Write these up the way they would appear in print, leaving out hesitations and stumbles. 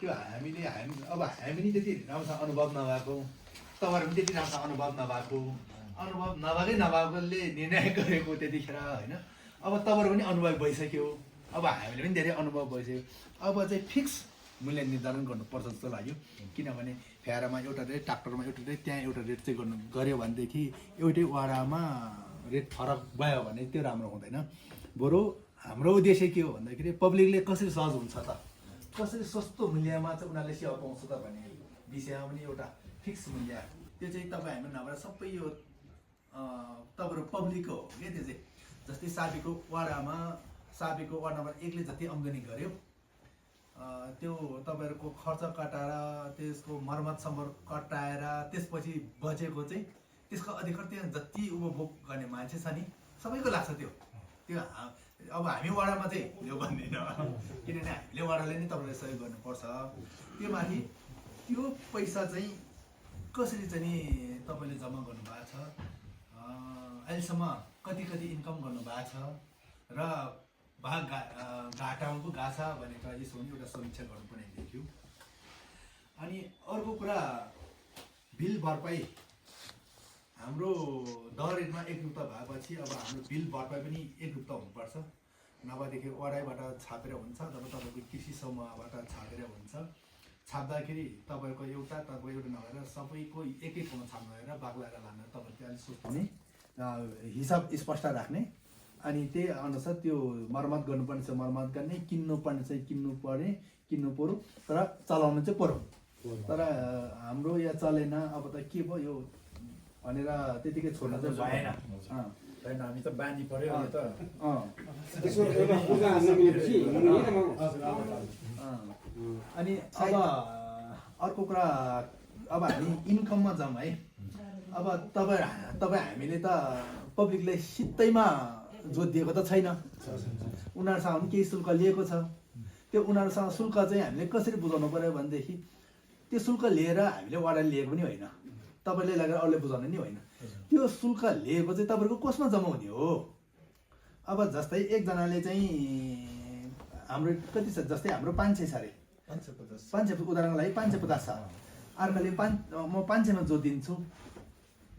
त्यो हामी त्यति राम्रोसँग अनुभव नभएको, तपाईँहरू पनि त्यति राम्रोसँग अनुभव नभएकोले निर्णय गरेको त्यतिखेर होइन। अब तपाईँहरू पनि अनुभव भइसक्यो, अब हामीले पनि धेरै अनुभव भइसक्यो। अब चाहिँ फिक्स मूल्य निर्धारण गर्नुपर्छ जस्तो लाग्यो, किनभने फ्यारामा एउटा रेट, ट्र्याक्टरमा एउटा रेट, त्यहाँ एउटा रेट चाहिँ गऱ्यो भनेदेखि एउटै वाडामा रेट फरक भयो भने त्यो राम्रो हुँदैन। बरु हाम्रो उद्देश्य के हो भन्दाखेरि पब्लिकले कसरी सहज हुन्छ त, कसरी सस्तो मूल्यमा चाहिँ उनीहरूले सेवा पाउँछ त भन्ने विषयमा पनि एउटा फिक्स मूल्य, त्यो चाहिँ तपाईँ हाम्रो नभएर सबै यो तपाईँहरू पब्लिकको हो क्या। त्यो चाहिँ जस्तै साबीको वार्ड नम्बर 1ले जति आम्दानी गर्यो त्यो तपाईँहरूको खर्च कटाएर त्यसको मर्मतसम्म कटाएर त्यसपछि बचेको चाहिँ त्यसको अधिकार त्यहाँ जति उपभोग गर्ने मान्छे छ नि सबैको लाग्छ त्यो। अब हामी वाडामा चाहिँ यो भन्दैन, किनभने हामीले वाडाले नै तपाईँलाई सहयोग गर्नुपर्छ। त्यो माथि त्यो पैसा चाहिँ कसरी चाहिँ नि तपाईँले जम्मा गर्नुभएको छ, अहिलेसम्म कति इन्कम गर्नुभएको छ र घाटामा पो गएको छ भनेर यसो पनि एउटा समीक्षा गर्नुपर्ने देखियो। अनि अर्को कुरा बिल भरपाई हाम्रो दर रेटमा एकरूपता भएपछि अब हाम्रो बिल भरपाई पनि एकरूपता हुनुपर्छ, नभएदेखि वडाइबाट छापेर हुन्छ अथवा तपाईँको कृषि समूहबाट छापेर हुन्छ। छाप्दाखेरि तपाईँको एउटा नभएर सबैको एकै ठाउँमा छाप्नु भएर बाग्लाएर लान तपाईँको अलिक सोच्ने हिसाब स्पष्ट राख्ने, अनि त्यही अनुसार त्यो मर्मत गर्नुपर्ने चाहिँ मर्मत गर्ने, किन्नुपर्ने चाहिँ किन्नु पर्यो, तर चलाउनु चाहिँ पर्यो। तर हाम्रो यहाँ चलेन, अब त के भयो यो भनेर त्यतिकै छोड्न चाहिँ भएन। हामी त बानी पर्यो त। अनि अब अर्को कुरा, अब हामी इन्कममा जाउँ है। अब तपाईँ हामीले त पब्लिकलाई सित्तैमा जोत दिएको त छैन, उनीहरूसँग पनि केही शुल्क लिएको छ। त्यो उनीहरूसँग शुल्क चाहिँ हामीले कसरी बुझाउनु पर्यो भनेदेखि त्यो शुल्क लिएर हामीले वाडाले लिएको पनि होइन, तपाईँले लगेर अरूले बुझाउने नि होइन। त्यो शुल्क लिएको चाहिँ तपाईँहरूको कोषमा जम्मा हुने हो। अब जस्तै एकजनाले चाहिँ हाम्रो कति छ, जस्तै हाम्रो 500 छ अरे, 550 उदाहरणको लागि 550 छ, अर्काले म 500मा जोत दिन्छु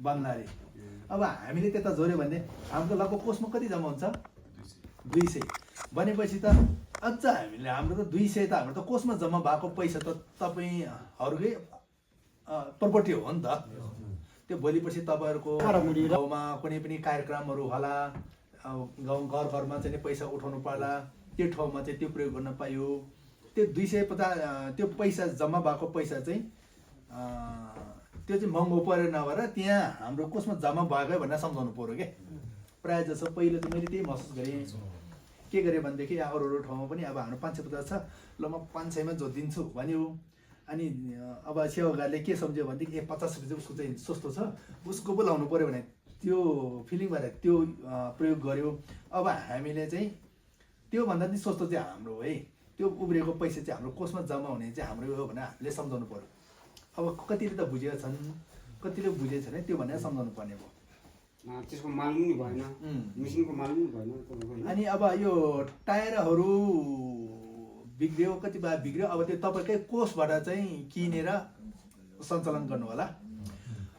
भन्ला अरे। अब हामीले त्यता जोड्यो भने हाम्रो लगभग कोषमा कति जम्मा हुन्छ, 200 भनेपछि त अझ हामीले हाम्रो त 200 त हाम्रो त कोषमा जम्मा भएको पैसा त तपाईँहरूकै प्रपर्टी हो नि त। त्यो भोलि पछि तपाईँहरूको गाउँमा कुनै पनि कार्यक्रमहरू होला, घरमा चाहिँ पैसा उठाउनु पर्ला, त्यो ठाउँमा चाहिँ त्यो प्रयोग गर्न पाइयो। त्यो 250 त्यो पैसा जम्मा भएको पैसा चाहिँ त्यो चाहिँ महँगो परेर नभएर त्यहाँ हाम्रो कोषमा जम्मा भएकै भनेर सम्झाउनु पऱ्यो क्या। प्रायः जसो पहिलो चाहिँ मैले त्यही महसुस गरेँ। के गरेँ भनेदेखि अरू ठाउँमा पनि अब हाम्रो 550 छ, ल म 500मा जोत दिन्छु भन्यो। अनि अब सेवागारले के सम्झ्यो भनेदेखि 50 रुपियाँ चाहिँ उसको चाहिँ सस्तो छ, उसको पो लाउनु पऱ्यो भने त्यो फिलिङ भएर त्यो प्रयोग गर्यो। अब हामीले चाहिँ त्योभन्दा पनि सस्तो चाहिँ हाम्रो है, त्यो उब्रिएको पैसा चाहिँ हाम्रो कोषमा जम्मा हुने चाहिँ हाम्रो हो भनेर हामीले सम्झाउनु पऱ्यो। अब कतिले त बुझेका छन्, कतिले बुझेको छैन, त्यो भनेर सम्झाउनु पर्ने भयो। त्यसको मालुम नि भएन, मेसिनको मालुम नि भएन। अनि अब यो टायरहरू बिग्रियो, कतिपय बिग्रियो, अब त्यो तपाईँकै कोषबाट चाहिँ किनेर सञ्चालन गर्नु होला।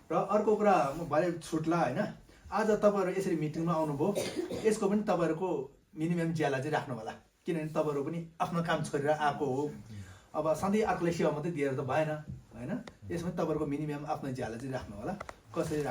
र अर्को कुरा म भरे छुट्ला होइन, आज तपाईँहरू यसरी मिटिङमा आउनुभयो, यसको पनि तपाईँहरूको मिनिमम ज्याला चाहिँ राख्नु होला, किनभने तपाईँहरू पनि आफ्नो काम छोडेर आएको हो। अब सधैँ अर्कोले सेवा मात्रै दिएर त भएन होइन, यसमा तपाईँहरूको मिनिमम आफ्नो ज्याला चाहिँ राख्नु होला। कसरी